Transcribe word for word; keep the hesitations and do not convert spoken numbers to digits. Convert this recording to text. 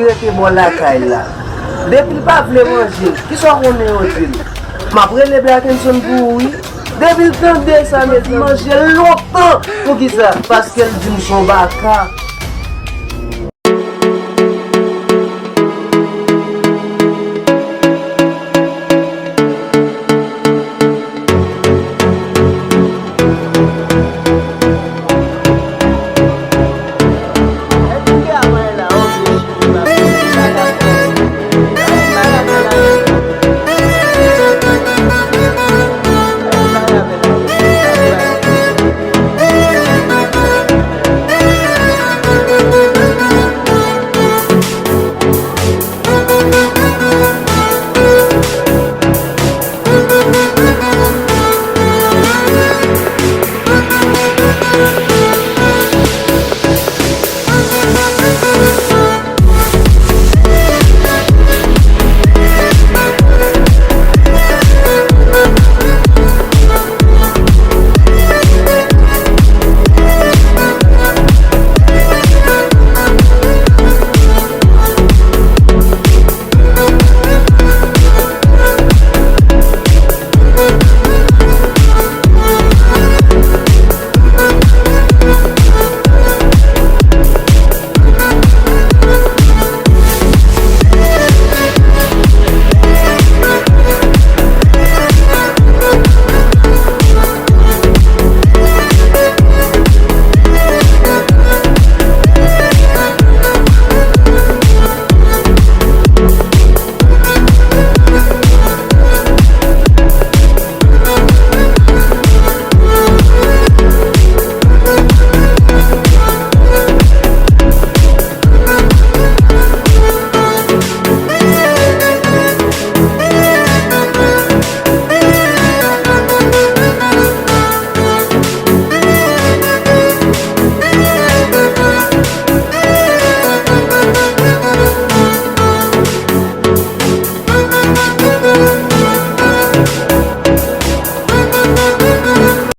rete bò lakay la. Depi l pa vle manje, kisa w konnen yo di l? M ap rele Blackenson pou ou wi. Depi l tande sa, mezanmi, manje l lontan. Poukisa? Paske l di m s on baka.